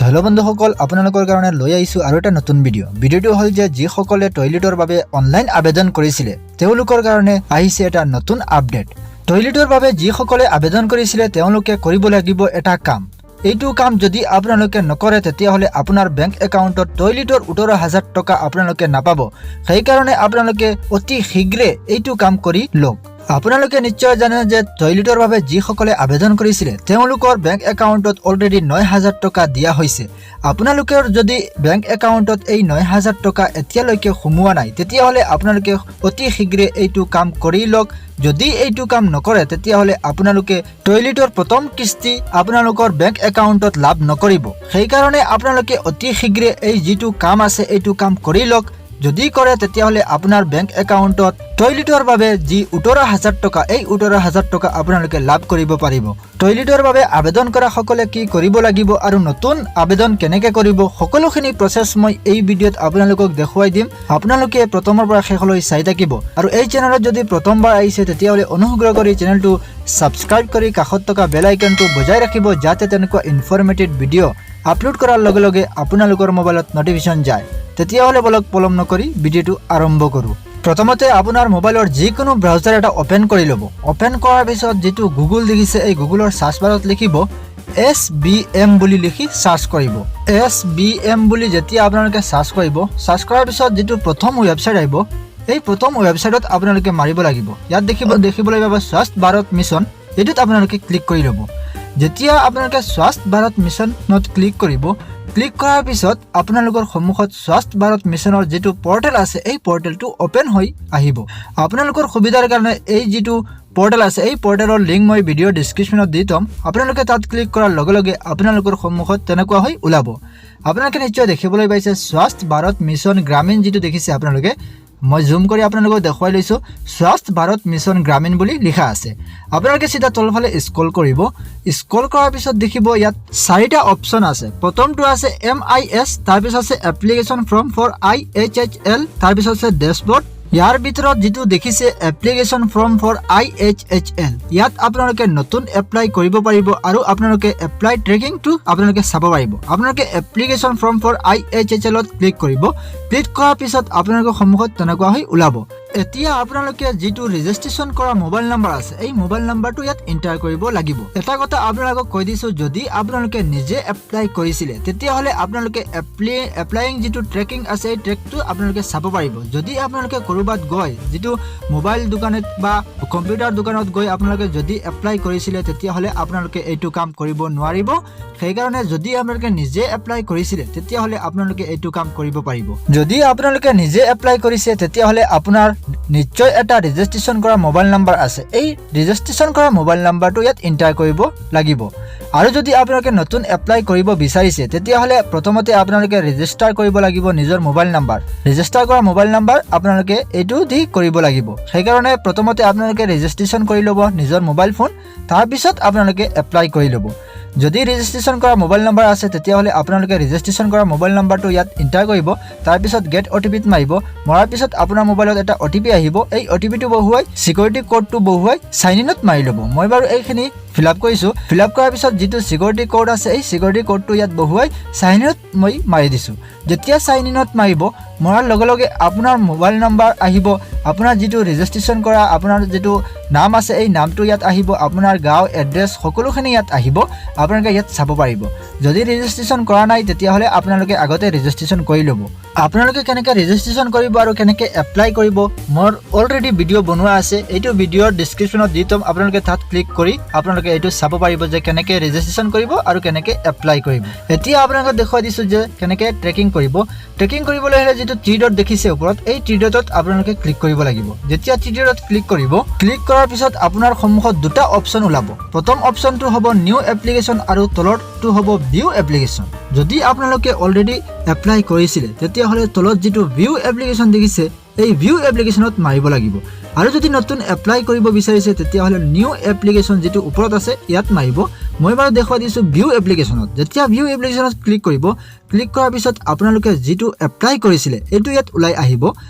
Hello' বন্ধুসকল, আপোনালোকৰ কাৰণে লৈ আহিছোঁ আৰু এটা নতুন ভিডিঅ'। ভিডিঅ'টো হ'ল যে যিসকলে টয়লেটৰ বাবে অনলাইন আবেদন কৰিছিলে, তেওঁলোকৰ কাৰণে আহিছে এটা নতুন আপডেট। টয়লেটৰ বাবে যিসকলে আবেদন কৰিছিলে, তেওঁলোকে কৰিব লাগিব এটা কাম। এইটো কাম যদি আপোনালোকে নকৰে, তেতিয়াহ'লে আপোনাৰ বেংক একাউণ্টত টয়লেটৰ 18,000 টকা আপোনালোকে নাপাব। সেইকাৰণে আপোনালোকে অতি শীঘ্ৰে এইটো কাম কৰি লওক। আপোনালোকে নিশ্চয় জানে যে টয়লেটৰ বাবে যিসকলে আবেদন কৰিছিলে, তেওঁলোকৰ বেংক একাউণ্টত অলৰেডি 9000 টকা দিয়া হৈছে। আপোনালোকৰ যদি বেংক একাউণ্টত এই 9000 টকা এতিয়ালৈকে সোমোৱা নাই, তেতিয়াহ'লে আপোনালোকে অতি শীঘ্ৰে এইটো কাম কৰি লওক। যদি এইটো কাম নকৰে, তেতিয়াহ'লে আপোনালোকে টয়লেটৰ প্ৰথম কিস্তি আপোনালোকৰ বেংক একাউণ্টত লাভ নকৰিব। সেইকাৰণে আপোনালোকে অতি শীঘ্ৰে এই যিটো কাম আছে, এইটো কাম কৰি লওক। যদি কৰে, তেতিয়াহ'লে আপোনাৰ বেংক একাউণ্টত টয়লেটৰ বাবে যি 18,000 টকা, এই 18,000 টকা আপোনালোকে লাভ কৰিব পাৰিব। টয়লেটৰ বাবে আবেদন কৰাসকলে কি কৰিব লাগিব আৰু নতুন আবেদন কেনেকৈ কৰিব, সকলোখিনি প্ৰচেছ মই এই ভিডিঅ'ত আপোনালোকক দেখুৱাই দিম। আপোনালোকে প্ৰথমৰ পৰা শেষলৈ চাই থাকিব আৰু এই চেনেলত যদি প্ৰথমবাৰ আহিছে, তেতিয়াহ'লে অনুগ্ৰহ কৰি চেনেলটো ছাবস্ক্ৰাইব কৰি কাষত থকা বেল আইকনটো বজাই ৰাখিব, যাতে তেনেকুৱা ইনফৰ্মেটিভ ভিডিঅ' আপলোড কৰাৰ লগে লগে আপোনালোকৰ মোবাইলত নটিফিকেশ্যন যায়। তেতিয়াহ'লে বলক, পলম নকৰি ভিডিঅ'টো আৰম্ভ কৰোঁ। প্ৰথমতে আপোনাৰ মোবাইলৰ যিকোনো ব্ৰাউজাৰ এটা অ'পেন কৰি ল'ব। অ'পেন কৰাৰ পিছত যিটো গুগল দেখিছে, এই গুগলৰ চাৰ্চ বাৰত লিখিব এছবিএম বুলি লিখি চাৰ্চ কৰিব। এছবিএম বুলি যেতিয়া আপোনালোকে চাৰ্চ কৰিব, চাৰ্চ কৰাৰ পিছত যিটো প্ৰথম ৱেবছাইট আহিব, এই প্ৰথম ৱেবছাইটত আপোনালোকে মাৰিব লাগিব। ইয়াত দেখিবলৈ পাব স্বাস্থ্য ভাৰত মিছন, এইটোত আপোনালোকে ক্লিক কৰি ল'ব। যেতিয়া আপোনালোকে স্বাস্থ্য ভাৰত মিছনত ক্লিক কৰিব, ক্লিক কৰাৰ পিছত আপোনালোকৰ সন্মুখত স্বাস্থ্য ভাৰত মিছনৰ যিটো পৰ্টেল আছে, এই পৰ্টেলটো অ'পেন হৈ আহিব। আপোনালোকৰ সুবিধাৰ কাৰণে এই যিটো পৰ্টেল আছে, এই পৰ্টেলৰ লিংক মই ভিডিঅ' ডিছক্ৰিপশ্যনত দি থ'ম। আপোনালোকে তাত ক্লিক কৰাৰ লগে লগে আপোনালোকৰ সন্মুখত তেনেকুৱা হৈ ওলাব। আপোনালোকে নিশ্চয় দেখিবলৈ পাইছে স্বাস্থ্য ভাৰত মিছন গ্ৰামীণ যিটো দেখিছে আপোনালোকে, মই জুম কৰি আপোনালোকক দেখুৱাই লৈছোঁ, স্বাস্থ্য ভাৰত মিছন গ্ৰামীণ বুলি লিখা আছে। আপোনালোকে চিধা তলফালে স্ক্ৰল কৰিব। স্ক্ৰল কৰাৰ পিছত দেখিব ইয়াত চাৰিটা অপশ্যন আছে। প্ৰথমটো আছে এমআইএছ, তাৰপিছত আছে এপ্লিকেশ্যন ফৰ্ম ফৰ আইএইচএইচএল, তাৰপিছত আছে ডেছবৰ্ড। ইয়াৰ ভিতৰত যিটো দেখিছে এপ্লিকেশ্যন ফৰ্ম ফৰ আইএইচএইচএল, ইয়াত আপোনালোকে নতুন এপ্লাই কৰিব পাৰিব আৰু আপোনালোকে এপ্লাই ট্ৰেকিংটো আপোনালোকে চাব পাৰিব। আপোনালোকে এপ্লিকেশ্যন ফৰ্ম ফৰ আইএইচএইচএলত ক্লিক কৰিব। ক্লিক কৰাৰ পিছত আপোনালোকৰ সন্মুখত তেনেকুৱা হৈ ওলাব। এতিয়া আপোনালোকে যিটো ৰেজিষ্ট্ৰেশ্যন কৰা মোবাইল নাম্বাৰ আছে, এই মোবাইল নাম্বাৰটো ইয়াত এণ্টাৰ কৰিব লাগিব। এটা কথা আপোনালোকক কৈ দিছোঁ, যদি আপোনালোকে নিজে এপ্লাই কৰিছিলে, তেতিয়াহ'লে আপোনালোকে এপ্লাইং যিটো ট্ৰেকিং আছে, এই ট্ৰেকটো আপোনালোকে চাব পাৰিব। যদি আপোনালোকে ক'ৰবাত গৈ, যিটো মোবাইল দোকানত বা কম্পিউটাৰ দোকানত গৈ আপোনালোকে যদি এপ্লাই কৰিছিলে, তেতিয়াহ'লে আপোনালোকে এইটো কাম কৰিব নোৱাৰিব। সেইকাৰণে যদি আপোনালোকে নিজে এপ্লাই কৰিছিলে, তেতিয়াহ'লে আপোনালোকে এইটো কাম কৰিব পাৰিব। যদি আপোনালোকে নিজে এপ্লাই কৰিছে, তেতিয়াহ'লে আপোনাৰ নিশ্চয় এটা ৰেজিষ্ট্ৰেশ্যন কৰা মোবাইল নাম্বাৰ আছে। এই ৰেজিষ্ট্ৰেশ্যন কৰা মোবাইল নাম্বাৰটো ইয়াত এণ্টাৰ কৰিব লাগিব। আৰু যদি আপোনালোকে নতুন এপ্লাই কৰিব বিচাৰিছে, তেতিয়াহ'লে প্ৰথমতে আপোনালোকে ৰেজিষ্টাৰ কৰিব লাগিব নিজৰ মোবাইল নাম্বাৰ। ৰেজিষ্টাৰ কৰা মোবাইল নাম্বাৰ আপোনালোকে এইটো দি কৰিব লাগিব। সেইকাৰণে প্ৰথমতে আপোনালোকে ৰেজিষ্ট্ৰেশ্যন কৰি ল'ব নিজৰ মোবাইল ফোন, তাৰপিছত আপোনালোকে এপ্লাই কৰি ল'ব। যদি ৰেজিষ্ট্ৰেশ্যন কৰা মোবাইল নাম্বাৰ আছে, তেতিয়াহ'লে আপোনালোকে ৰেজিষ্ট্ৰেশ্যন কৰা মোবাইল নাম্বাৰটো ইয়াত এণ্টাৰ কৰিব। তাৰপিছত গেট অ'টিপিত মাৰিব। মৰাৰ পিছত আপোনাৰ মোবাইলত এটা অ'টিপি আহিব। এই অ'টিপিটো বহুৱাই, ছিকিউৰিটি ক'ডটো বহুৱাই চাইন ইনত মাৰি ল'ব। মই বাৰু এইখিনি ফিল আপ কৰিছোঁ। ফিল আপ কৰাৰ পিছত যিটো ছিকিউৰিটি ক'ড আছে, এই ছিকিউৰিটি ক'ডটো ইয়াত বহুৱাই চাইন ইনত মই মাৰি দিছোঁ। যেতিয়া চাইন ইনত মাৰিব, মৰাৰ লগে লগে আপোনাৰ মোবাইল নাম্বাৰ আহিব, আপোনাৰ যিটো ৰেজিষ্ট্ৰেশ্যন কৰা আপোনাৰ যিটো নাম আছে, এই নামটো ইয়াত আহিব, আপোনাৰ গাঁও, এড্ৰেছ সকলোখিনি ইয়াত আহিব। আপোনালোকে ইয়াত চাব পাৰিব। যদি ৰেজিষ্ট্ৰেশ্যন কৰা নাই, তেতিয়াহ'লে আপোনালোকে আগতে ৰেজিষ্ট্ৰেশ্যন কৰি ল'ব। আপোনালোকে কেনেকৈ ৰেজিষ্ট্ৰেশ্যন কৰিব আৰু কেনেকৈ এপ্লাই কৰিব, মোৰ অলৰেডি ভিডিঅ' বনোৱা আছে। এইটো ভিডিঅ'ৰ ডিছক্ৰিপশ্যনত দি থ'ম। আপোনালোকে তাত ক্লিক কৰি আপোনালোকে এইটো চাব পাৰিব যে কেনেকৈ ৰেজিষ্ট্ৰেশ্যন কৰিব আৰু কেনেকৈ এপ্লাই কৰিব। এতিয়া আপোনালোকক দেখুৱাই দিছোঁ যে কেনেকৈ ট্ৰেকিং কৰিব। ট্ৰেকিং কৰিবলৈ হ'লে যিটো থ্ৰী ডট দেখিছে ওপৰত, এই থ্ৰী ডটত আপোনালোকে ক্লিক কৰিব লাগিব। যেতিয়া থ্ৰী ডটত ক্লিক কৰিব, ক্লিক কৰাৰ পিছত আপোনাৰ সন্মুখত দুটা অপশ্যন ওলাব। প্ৰথম অপশ্যনটো হ'ব নিউ এপ্লিকেশ্যন আৰু তলৰটো হ'ব ভিউ এপ্লিকেশ্যন। যদি আপোনালোকে অলৰেডি এপ্লাই কৰিছিলে, তেতিয়াহ'লে তলত যিটো ভিউ এপ্লিকেশ্যন দেখিছে, এই ভিউ এপ্লিকেশ্যনত মাৰিব লাগিব। আৰু যদি নতুন এপ্লাই কৰিব বিচাৰিছে, তেতিয়াহ'লে নিউ এপ্লিকেশ্যন যিটো ওপৰত আছে, ইয়াত মাৰিব। মই বাৰু দেখুৱাই দিছোঁ ভিউ এপ্লিকেশ্যনত। যেতিয়া ভিউ এপ্লিকেশ্যনত ক্লিক কৰিব, ক্লিক কৰাৰ পিছত আপোনালোকে যিটো এপ্লাই কৰিছিলে, এইটো ইয়াত ওলাই আহিব।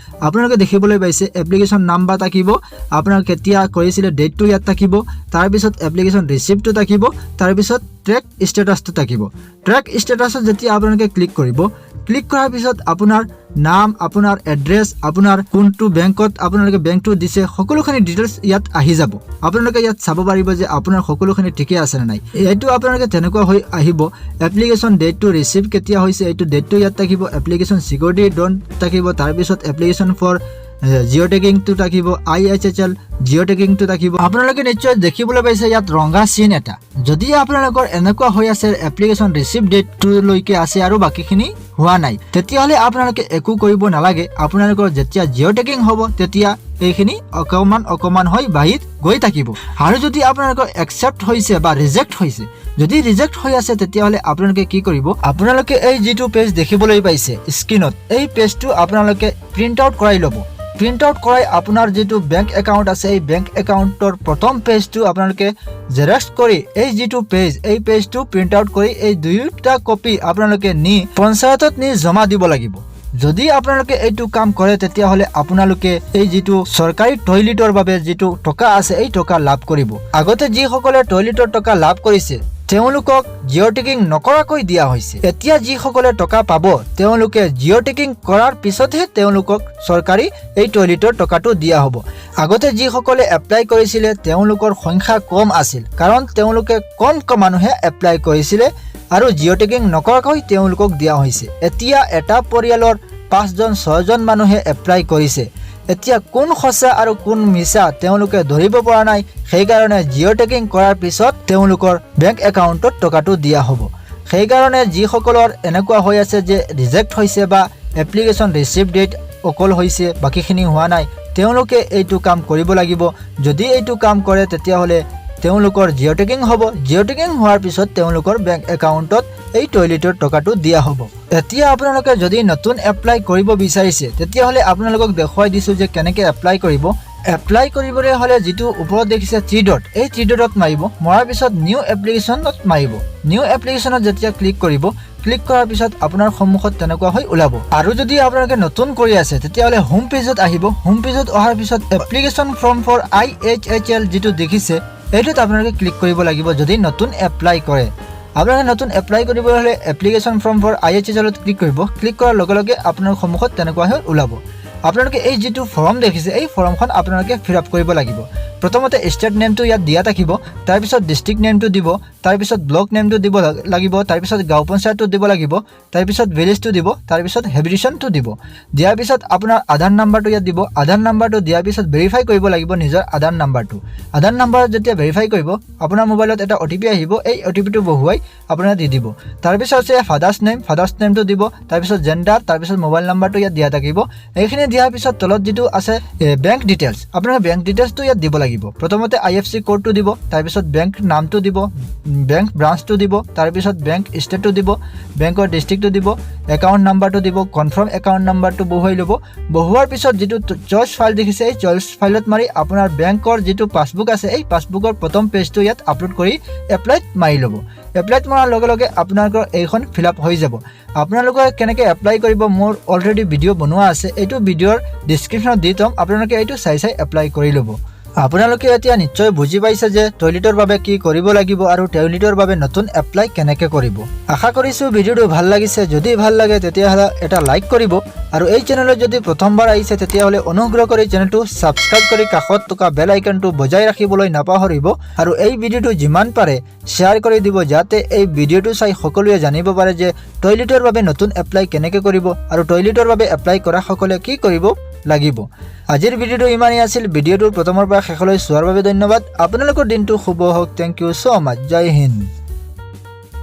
আপোনালোকে দেখিবলৈ পাইছে, এপ্লিকেশ্যন নাম্বাৰ থাকিব, আপোনাৰ কেতিয়া কৰিছিলে ডেটটো ইয়াত থাকিব, তাৰপিছত এপ্লিকেশ্যন ৰিচিপ্টটো থাকিব, তাৰপিছত ট্ৰেক ষ্টেটাছটো থাকিব। ট্ৰেক ষ্টেটাছত যেতিয়া আপোনালোকে ক্লিক কৰিব, ক্লিক কৰাৰ পিছত আপোনাৰ নাম, আপোনাৰ এড্ৰেছ, আপোনাৰ কোনটো বেংকত আপোনালোকে বেংকটো দিছে, সকলোখিনি ডিটেইলছ ইয়াত আহি যাব। আপোনালোকে ইয়াত চাব পাৰিব যে আপোনাৰ সকলোখিনি ঠিকে আছে নে নাই। এইটো আপোনালোকে তেনেকুৱা হৈ আহিব। এপ্লিকেশ্যন ডেটটো, ৰিচিভ কেতিয়া হৈছে, এইটো ডেটটো ইয়াত থাকিব। এপ্লিকেশ্যন চিকিউৰিটি ডন থাকিব। তাৰপিছত এপ্লিকেশ্যন ফৰ জিঅ' টেগিংটো থাকিব, আইএইচএইচএল জিঅ' টেগিংটো থাকিব। আপোনালোকে নিশ্চয় দেখিবলৈ পাইছে ইয়াত ৰঙা চিন এটা। যদি আপোনালোকৰ এনেকুৱা হৈ আছে, এপ্লিকেশ্যন ৰিচিভ ডেটটোলৈকে আছে আৰু বাকীখিনি হোৱা নাই, তেতিয়াহ'লে আপোনালোকে একো কৰিব নালাগে। আপোনালোকৰ যেতিয়া জিঅ' টেগিং হ'ব, তেতিয়া এইখিনি অকণমান অকণমান হৈ বাঢ়ি গৈ থাকিব। আৰু যদি আপোনালোকৰ একচেপ্ট হৈছে বা ৰিজেক্ট হৈছে, যদি ৰিজেক্ট হৈ আছে, তেতিয়াহ'লে আপোনালোকে কি কৰিব? আপোনালোকে এই যিটো পেজ দেখিবলৈ পাইছে স্ক্ৰীণত, এই পেজটো আপোনালোকে প্ৰিণ্ট আউট কৰাই ল'ব। প্ৰিণ্ট আউট কৰাই আপোনাৰ যিটো বেংক একাউণ্ট আছে, এই বেংক একাউণ্টৰ প্ৰথম পেজটো আপোনালোকে জেৰক্স কৰি, এই যিটো পেজ, এই পেজটো প্ৰিণ্ট আউট কৰি এই দুয়োটা কপি আপোনালোকে নি পঞ্চায়তত নি জমা দিব লাগিব। যদি আপোনালোকে এইটো কাম কৰে, তেতিয়াহ'লে আপোনালোকে এই যিটো চৰকাৰী টয়লেটৰ বাবে যিটো টকা আছে, এই টকা লাভ কৰিব। আগতে যিসকলে টয়লেটৰ টকা লাভ কৰিছে, তেওঁলোকক জিঅ' টেগিং নকৰাকৈ দিয়া হৈছে। এতিয়া যিসকলে টকা পাব, তেওঁলোকে জিঅ' টেগিং কৰাৰ পিছতহে তেওঁলোকক চৰকাৰী এই টয়লেটৰ টকাটো দিয়া হ'ব। আগতে যিসকলে এপ্লাই কৰিছিলে, তেওঁলোকৰ সংখ্যা কম আছিল, কাৰণ তেওঁলোকে কম কম মানুহে এপ্লাই কৰিছিলে আৰু জিঅ' টেগিং নকৰাকৈ তেওঁলোকক দিয়া হৈছে। এতিয়া এটা পৰিয়ালৰ পাঁচজন, ছয়জন মানুহে এপ্লাই কৰিছে। এতিয়া কোন সঁচা আৰু কোন মিছা তেওঁলোকে ধৰিব পৰা নাই। সেইকাৰণে জিঅ' টেগিং কৰাৰ পিছত তেওঁলোকৰ বেংক একাউণ্টত টকাটো দিয়া হ'ব। সেইকাৰণে যিসকলৰ এনেকুৱা হৈ আছে যে ৰিজেক্ট হৈছে বা এপ্লিকেশ্যন ৰিচিভ ডেট অকল হৈছে, বাকীখিনি হোৱা নাই, তেওঁলোকে এইটো কাম কৰিব লাগিব। যদি এইটো কাম কৰে, তেতিয়াহ'লে তেওঁলোকৰ জিঅ' টেগিং হ'ব। জিঅ' টেগিং হোৱাৰ পিছত তেওঁলোকৰ বেংক একাউণ্টত এই টয়লেটৰ টকাটো দিয়া হ'ব। এতিয়া আপোনালোকে যদি নতুন এপ্লাই কৰিব বিচাৰিছে, তেতিয়াহ'লে আপোনালোকক দেখুৱাই দিছোঁ যে কেনেকৈ এপ্লাই কৰিব। এপ্লাই কৰিবলৈ হ'লে যিটো ওপৰত দেখিছে থ্ৰী ডট, এই থ্ৰী ডটত মাৰিব। মৰাৰ পিছত নিউ এপ্লিকেশ্যনত মাৰিব। নিউ এপ্লিকেশ্যনত যেতিয়া ক্লিক কৰিব, ক্লিক কৰাৰ পিছত আপোনাৰ সন্মুখত তেনেকুৱা হৈ ওলাব। আৰু যদি আপোনালোকে নতুন কৰি আছে, তেতিয়াহ'লে হোম পেজত আহিব। হোম পেজত অহাৰ পিছত এপ্লিকেশ্যন ফৰ্ম ফৰ আইএইচএইচএল যিটো দেখিছে, এইটোত আপোনালোকে ক্লিক কৰিব লাগিব। যদি নতুন এপ্লাই কৰে, আপোনালোকে নতুন এপ্লাই কৰিবলৈ হ'লে এপ্লিকেশ্যন ফৰ্ম ফৰ আইএইচএইচএলত ক্লিক কৰিব। ক্লিক কৰাৰ লগে লগে আপোনাৰ সন্মুখত তেনেকুৱা হৈ ওলাব। আপোনালোকে এই যিটো ফৰ্ম দেখিছে, এই ফৰ্মখন আপোনালোকে ফিল আপ কৰিব লাগিব। প্ৰথমতে ষ্টেট নেমটো ইয়াত দিয়া থাকিব, তাৰপিছত ডিষ্ট্ৰিক্ট নেমটো দিব, তাৰপিছত ব্লক নেমটো দিব লাগিব, তাৰপিছত গাঁও পঞ্চায়তটো দিব লাগিব, তাৰপিছত ভিলেজটো দিব, তাৰপিছত হেবিটেশ্যনটো দিব। দিয়াৰ পিছত আপোনাৰ আধাৰ নাম্বাৰটো ইয়াত দিব। আধাৰ নাম্বাৰটো দিয়াৰ পিছত ভেৰিফাই কৰিব লাগিব নিজৰ আধাৰ নাম্বাৰটো। আধাৰ নাম্বাৰত যেতিয়া ভেৰিফাই কৰিব, আপোনাৰ মোবাইলত এটা অ' টি পি আহিব। এই অ' টি পিটো বহুৱাই আপোনাৰ দি দিব। তাৰপিছত আছে ফাদাৰ্ছ নেম, ফাদাৰ্ছ নেমটো দিব, তাৰপিছত জেণ্ডাৰ, তাৰপিছত মোবাইল নাম্বাৰটো ইয়াত দিয়া থাকিব। এইখিনি দিয়াৰ পিছত তলত যিটো আছে বেংক ডিটেইলছ, আপোনাৰ বেংক ডিটেইলছটো ইয়াত দিব লাগিব। প্ৰথমতে আইএফএছচি ক'ডটো দিব, তাৰপিছত বেংক নামটো দিব, বেংক ব্ৰাঞ্চটো দিব, তাৰপিছত বেংক ষ্টেটটো দিব, বেংকৰ ডিষ্ট্ৰিক্টটো দিব, একাউণ্ট নাম্বাৰটো দিব, কনফাৰ্ম একাউণ্ট নাম্বাৰটো বহুৱাই ল'ব। বহুৱাৰ পিছত যিটো চইচ ফাইল দেখিছে, এই চইচ ফাইলত মাৰি আপোনাৰ বেংকৰ যিটো পাছবুক আছে, এই পাছবুকৰ প্ৰথম পেজটো ইয়াত আপলোড কৰি এপ্লাইত মাৰি ল'ব। এপ্লাইত মৰাৰ লগে লগে আপোনালোকৰ এইখন ফিল আপ হৈ যাব। আপোনালোকে কেনেকৈ এপ্লাই কৰিব, মোৰ অলৰেডি ভিডিঅ' বনোৱা আছে। এইটো ভিডিঅ'ৰ ডিছক্ৰিপশ্যনত দি থ'ম, আপোনালোকে এইটো চাই চাই এপ্লাই কৰি ল'ব। আপোনালোকে এতিয়া নিশ্চয় বুজি পাইছে যে টয়লেটৰ বাবে কি কৰিব লাগিব আৰু টয়লেটৰ বাবে নতুন এপ্লাই কেনেকৈ কৰিব। আশা কৰিছোঁ ভিডিঅ'টো ভাল লাগিছে। যদি ভাল লাগে, তেতিয়াহ'লে এটা লাইক কৰিব আৰু এই চেনেলত যদি প্ৰথমবাৰ আহিছে, তেতিয়াহ'লে অনুগ্ৰহ কৰি চেনেলটো ছাবস্ক্ৰাইব কৰি কাষত থকা বেল আইকনটো বজাই ৰাখিবলৈ নাপাহৰিব আৰু এই ভিডিঅ'টো যিমান পাৰে শ্বেয়াৰ কৰি দিব, যাতে এই ভিডিঅ'টো চাই সকলোৱে জানিব পাৰে যে টয়লেটৰ বাবে নতুন এপ্লাই কেনেকৈ কৰিব আৰু টয়লেটৰ বাবে এপ্লাই কৰাসকলে কি কৰিব লাগিব। আজিৰ ভিডিঅ'টো ইমানেই আছিল। ভিডিঅ'টোৰ প্ৰথমৰ পৰা শেষলৈ চোৱাৰ বাবে ধন্যবাদ। আপোনালোকৰ দিনটো শুভ হওক। Thank you so much. Jay Hind.